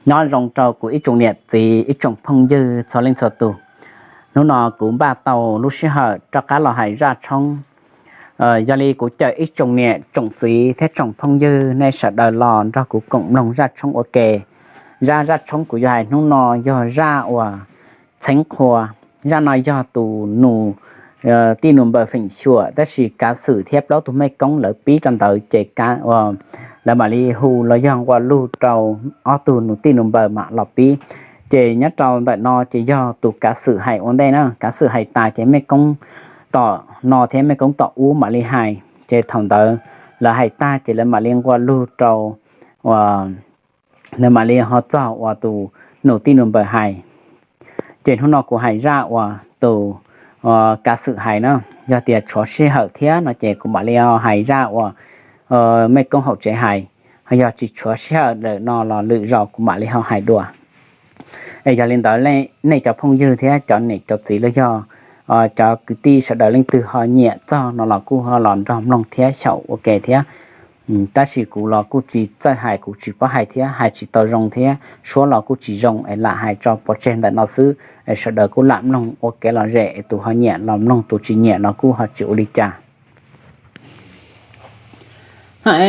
Nyob zoo rau kuv ib tsoom niam txiv ib tsoom phooj ywg txhua leej txhua tus. Hnub no kuv npaj tau lub sij hawm rov qab los hais zaj tshoob. Yog li kuv caw ib tsoom niam tsoom txiv thiab tsoom phooj ywg nej sawv daws los nrog kuv koom mloog zaj tshoob ua ke. Zaj zaj tshoob kuv yuav hais hnub no yog zaj uas txheeb qhua. Zaj no yog tus nus tij nus npawg feem xyuam tab sis kav xwm thiab plaub tug mej koob lawv pib rau ntawd ces lawv mam li hu los yog nqua lug rau ob tug nus tij nus npawg mam los pib. Ces nyob rau ntawm no ces yog tus kav xwm hais ua ntej na, kav xwm hais tas ces mej koob tom no thiab mej koob tom ub mam li hais, ces thaum ntawd lawv hais tag ces lawv mam li nqua lug rau, lawv mam li ho txog uas tus nus tij nus npawg hais. Ces hnub no kuv hais zaj uas tus kav xwm hais na, yog tias tshuav sij hawm thiab no ces kuv mam li ho hais zaj uas mej koob hauv tsev hais, ho yog tsis tshuav sij hawm lawm no los lwm zaus kuv mam li ho hais dua. Es yog li ntawd nej cov phooj ywg thiab cov niam cov txiv los yog cov kwv tij sawv daws leej twg ho nyiam txog no los kuj ho los nrog mloog thiab xyaum ua ke thiab. Tab sis kuv los kuj tsis txawj hais, kuv tsis paub hais thiab hais tsis tau zoo thiab suab los kuj tsis zoo es lam hais tso pov tseg ntawm no xwb, es sawv daws kuj lam mloog ua kev lom zem es tus ho nyiam los mloog, tus tsis nyiam los kuj ho tsis ua li cas. Hais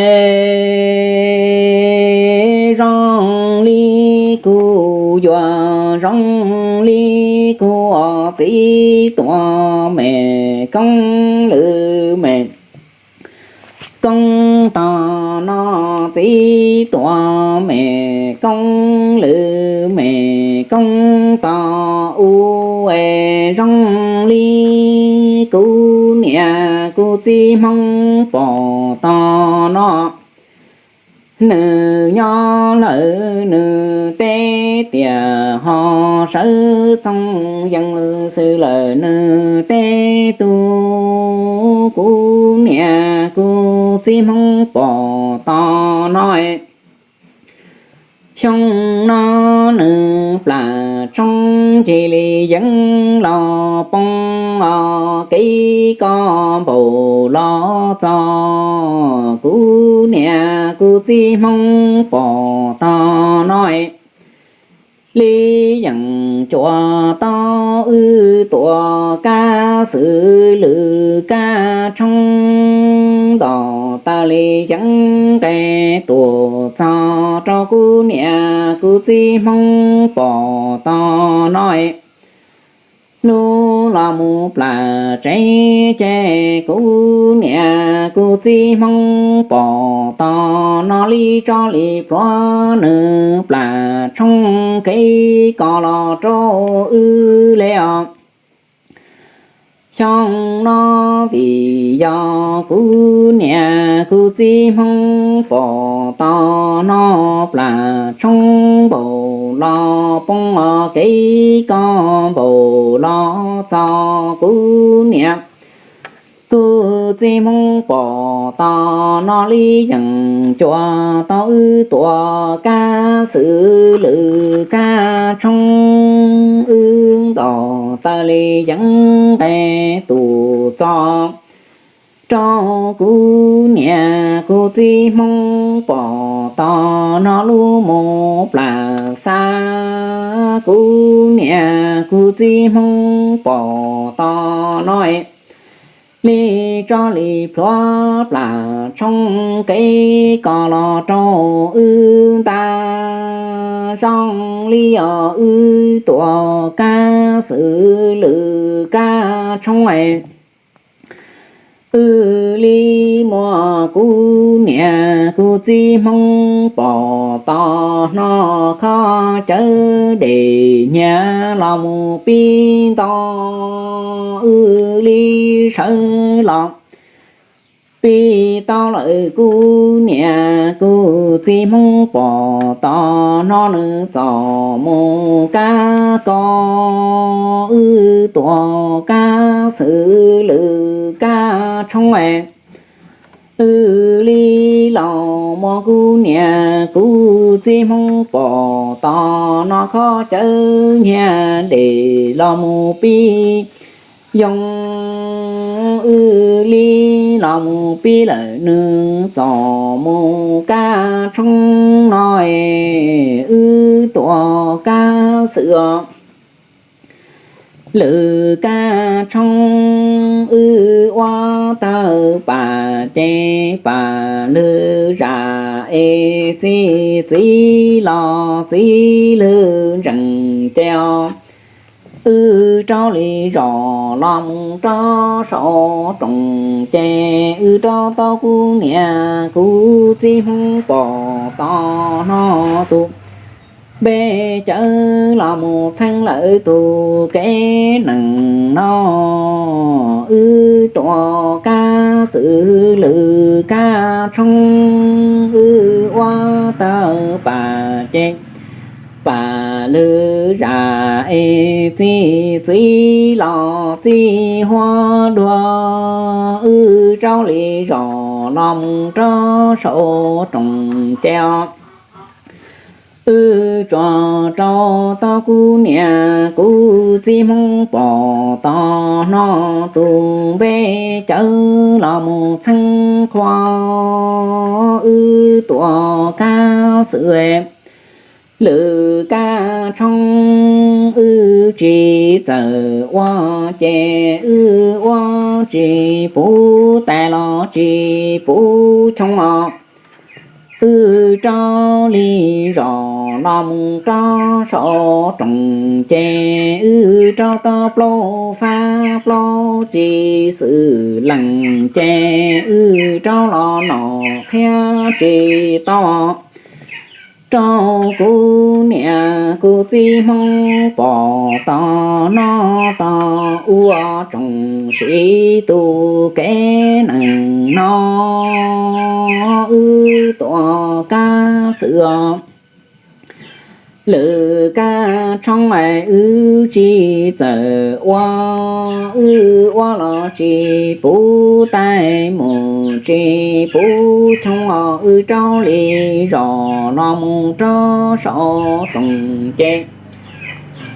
zoo li kuv yuav zoo li kuv txiv tuam me koob lwm me koob tom no, txiv tuam me koob lwm me koob tom ub, es zoo li kuv niam kuv txiv Hmoob pom tom no. Nws nyob lawm nws teb tias ho sawv txoog yees xwb lawm nws teb tug, kuv niam kuv txiv Hmoob pom tom no. Xyoo no nws plam tshoob cia li yees los poob os, kev koj npaum los txog, kuv niam kuv txiv Hmoob pom tom no. Li yeem cuam tau wb tuam kab xwm lwm kab tshoob, ntaus taws li yees nqe tuam txog rau kuv niam kuv txiv Hmoob pom tom no. Hnub los mus plam tsev ces kuv niam kuv txiv Hmoob pom tom no li tso li pluav nws plam tshoob kev koj los rau wb li os. Xyoo no vim yog kuv niam kuv txiv Hmoob pom tom no plam tshoob npaum los poob os, kev koj npaum los txog, kuv niam kuv txiv Hmoob pom tom no li yeem cuam tau wb tuam kab xwm lwm kab tshoob, wb ntaus taws li yees nqe tuam txog rau kuv niam kuv txiv Hmoob pom tom no lub mus plam xab, kuv niam kuv txiv Hmoob pom tom no li tso li pluav plam tshoob kev koj los rau wb ntag, zoo li os wb tuam kab xwm lwm kab tshoob. Wb li muaj kuv niam kuv txiv Hmoob pom tom no khob cawv dej nyiav los mus pib ntau, wb li sawv los pib tau lawm kuv niam kuv txiv Hmoob pom tom no nws txom mus kab koj, wb tuam kab xwm lwm kab tshoob. Wb li los muaj kuv niam kuv txiv Hmoob pom tom no khob cawv nyiav dej los mus pib yoo, wb li los mus pib lawm nws txom mus kab tshoob no, wb xwm os. Lwm kab tshoob wb ua tawg pam ces pam lwm zam es txi txiv los txiv lwm ntsees ces os. Wb rov li zos los mus rau saum roos ces wb rov tau kuv niam kuv txiv Hmoob pom tos no tus npe cawv los mus txheeb lawm tus kev nees no. Wb tuam kab xwm lwm kab tshoob wb ua tawg pam ces pam lwm zam es txi txiv los txi huab dua. Wb rov li zos los mus rau saum roos ces os. Wb tsuas rau tau kuv niam kuv txiv Hmoob pom tos no tus npe cawv los mus txheeb qhua. Wb tuam kab xwm lwm kab tshoob wb tsis txawm ua ces wb ua tsis puv tais los tsis puv choob os. Wb rov li zos los mus rau saum roos ces wb rov tau plaub fab plaub tsis xwm lees ces wb rov los nom qhia tsis tau rau kuv niam kuv txiv Hmoob pom tos no tos ua tsoom siv tus kev nees no. Wb tuam kab xwm os. Lwm kab tshoob mas wb tsis txawm ua, wb ua los tsis puv tais mus tsis puv choob os, wb rov li zos los mus rau saum roos ces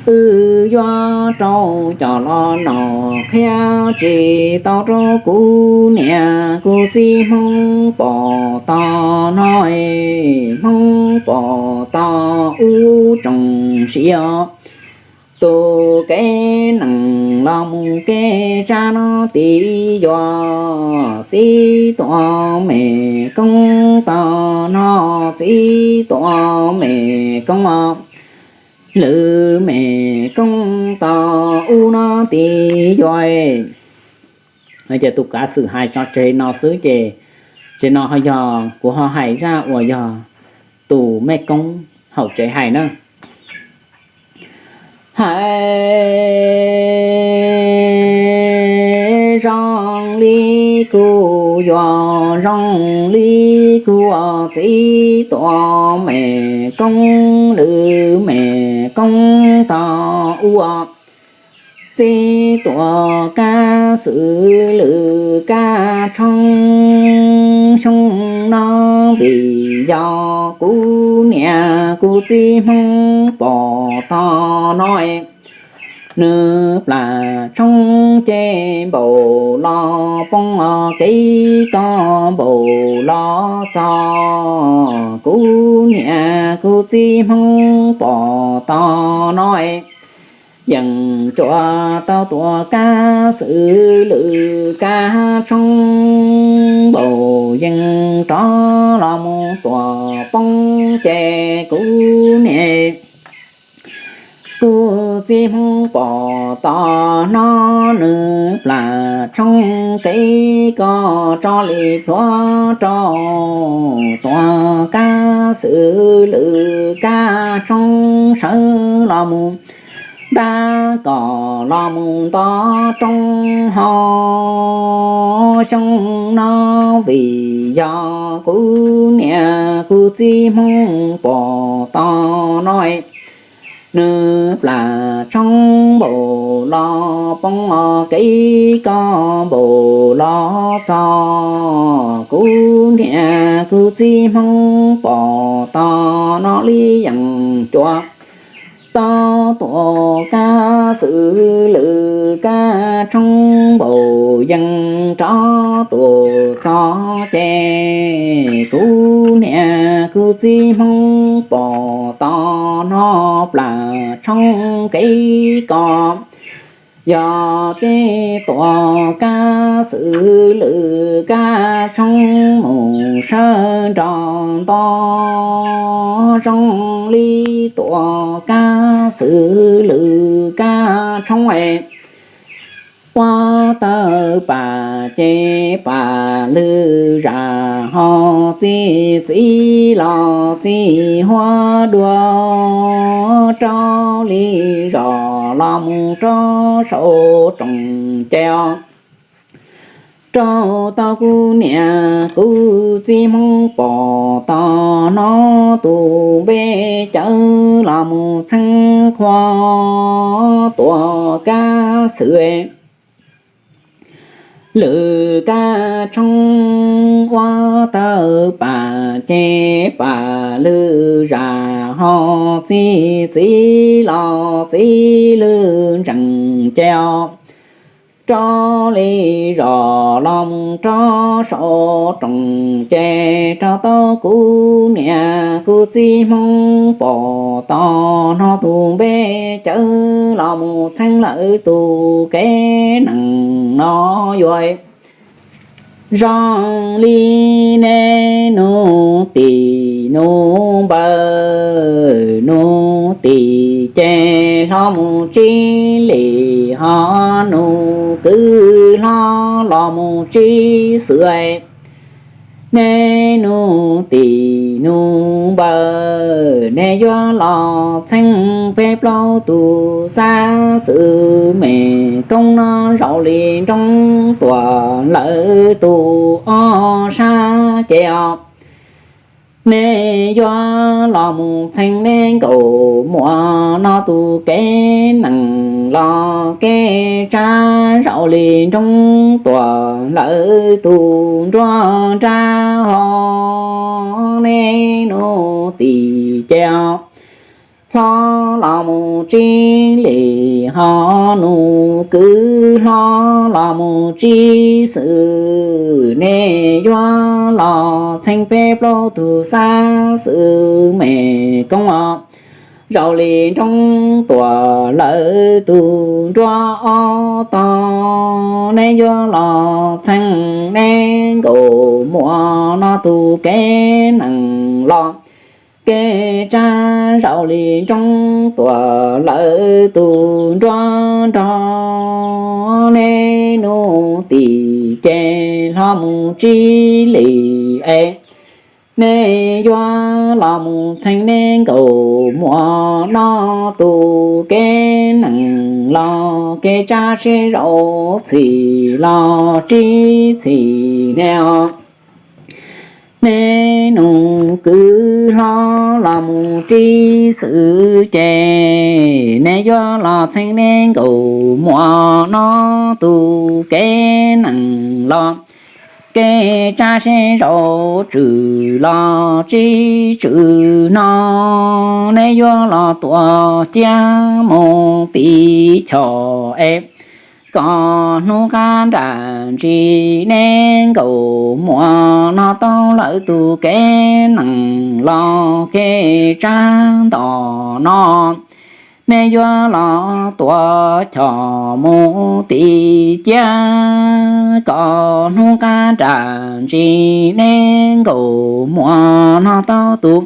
wb yuav rau cov los nom qhia tsis tau rau kuv niam kuv txiv Hmoob pom tos no, Hmoob pom tos ub tsoom siv os. Tus kev nees los mus kev tsab no tiv yuav txib tuam me koob tos no, txib tuam me koob os. Lwm me koob tos ub no tiv yuav. Ces tus kav xwm hais tso tseg no xwb ces, ces no ho yog kuv ho hais zaj uas yog tus mej koob hauv tsev hais na. Hais zoo li kuv yuav zoo li kuv txib tuam me koob, lwm me koob tos ub, txib tuam kab xwm lwm kab tshoob xyoo no, vim yog kuv niam kuv txiv Hmoob pom tos no, nws plam tshoob ces npaum los poob, kev koj npaum los txog, kuv niam kuv txiv Hmoob pom tos no, yeej cuam tau tuam kab xwm lwm kab tshoob npaum yeej rov los mus tuam poob ces kuv niam kuv txiv Hmoob pom tos no, nws plam tshoob kev koj tso li plhuav rau tuam kab xwm lwm kab tshoob sawv los mus ntab kom los mus nto roob ho xyoo no, vim yog kuv niam kuv txiv Hmoob pom tos no, nws plam tshoob npaum los poob, kev koj npaum los txog, kuv niam kuv txiv Hmoob pom tos no li yeej cuam tau tuam kab xwm lwm kab tshoob npaum yeej rov tuam txog ces kuv niam kuv txiv Hmoob pom tos hno plaws tshoob kev kos. Yog tej tuam kab xwm lwm kab tshoob mus sawv nrog nto, zoo li tuam kab xwm lwm kab tshoob es ua tawg pam ces pam lwm zam ho txi txiv los txi huab dua, rau li zos los mus rau saum rooj ces os. Rau tau kuv niam kuv txiv Hmoob pom tos hno tus npe cawv los mus txheeb qhua tuam kab xwm lwm kab tshoob ua tawg pam ces pam lwm zam ho txi txiv los txi lwm ntsees ces os. Rau li zos los mus rau saum rooj ces rau tau kuv niam kuv txiv Hmoob pom tos hno tus npe cawv los mus txheeb lawv tus kev nees no yuav zoo li nej nus tim nus npawg nus tim ces hlo mus tsib lim ho nus kwv hlo los mus tsib xwm. Nej nus tim nus npawg nej yuav los txheeb peb plaub tus xab xwm me koob no zaum li nroo tuam lawv tus ob sab ces os. Nej yuav los mus txheeb nej nkaus muam no tus kev nees los kev tsab zaum li nroo tuam lawv tus nruab nrab ho. Nej nus tim ces os, hlo los mus tsib lim ho nus kwv hlo los mus tsib xwm. Nej yuav los txheeb peb plaub tus xab xwm me koob os, zaum li nroo tuam lawv tus nruab ob tog. Nej yuav los txheeb nej nkaus muam no tus kev nees los kev tsab zaum li nroo tuam lawv tus nruab nrog. Nej nus tim ces hlo mus tsib lim es, nej yuav los mus txheeb nej nkaus muam no tus kev nees los kev tsab seb zaum txhim los tsib txhim ne os. Nej nus kwv hlo los mus tsib xwm ces nej yuav los txheeb nej nkaus muam no tus kev nees los kev tsab seb zaum tswm los tsib tswm no. Nej yuav los tuav ciab mus tiv chom es kom hnub qab nram ntsis nej nkaus muam no tau lawv tus kev nees los kev tsab ntom no. Nej yuav los tuav chom mus tiv ciab kom hnub qab nram ntsis nej nkaus muam no tau tus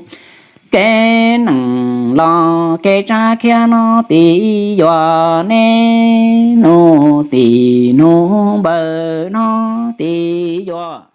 kev nees los kev tsab khiav no tiv yuav. Nej nus tim nus npawg no tiv yuav.